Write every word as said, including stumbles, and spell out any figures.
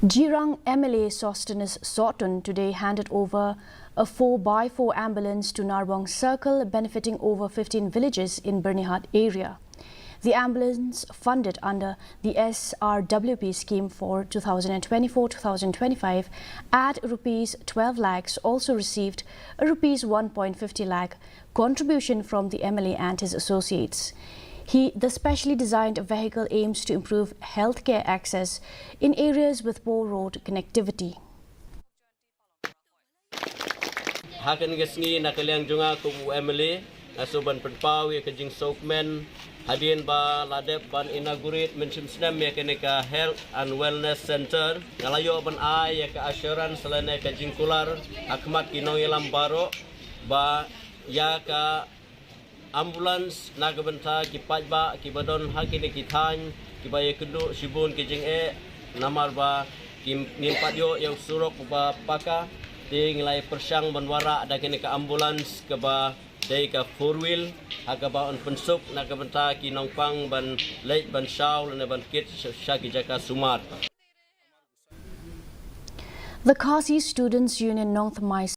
Jirang M L A Sosthenes Sohtun today handed over a four by four ambulance to Narbong Circle, benefiting over fifteen villages in Byrnihat area. The ambulance, funded under the S R W P scheme for two thousand twenty-four two thousand twenty-five, at rupees twelve lakhs, also received a rupees one point fifty lakh contribution from the M L A and his associates. He, the specially designed vehicle aims to improve healthcare access in areas with poor road connectivity. Ha kane ka sngi na ka liang jong nga kum u M L A, nga sngewbha ban pynpaw ïa ka jingsngewkmen hadien ba la dep ban inaugurate mynshem snem ïa kane ka Health and Wellness Center. Nga la ïoh ban ai ïa ka assurance lane ka jingkular ha khmat ki nongïalam baroh ba ïa ka ambulance na ka bynta ki paidbah kiba don ha kine ki thaiñ kiba ïakynduh shibun ki jingeh, namar ba kim, ngim pat ïoh ïa u surok uba paka. Te ngi la ïa pyrshang ban wanrah da kane ka ambulance kaba dei ka four wheel, ha kaba yn pynsuk na ka bynta ki nongpang ban leit ban shaw lane ban kit sha, sha ki jaka sumar. The Khasi Students Union Nongthymmai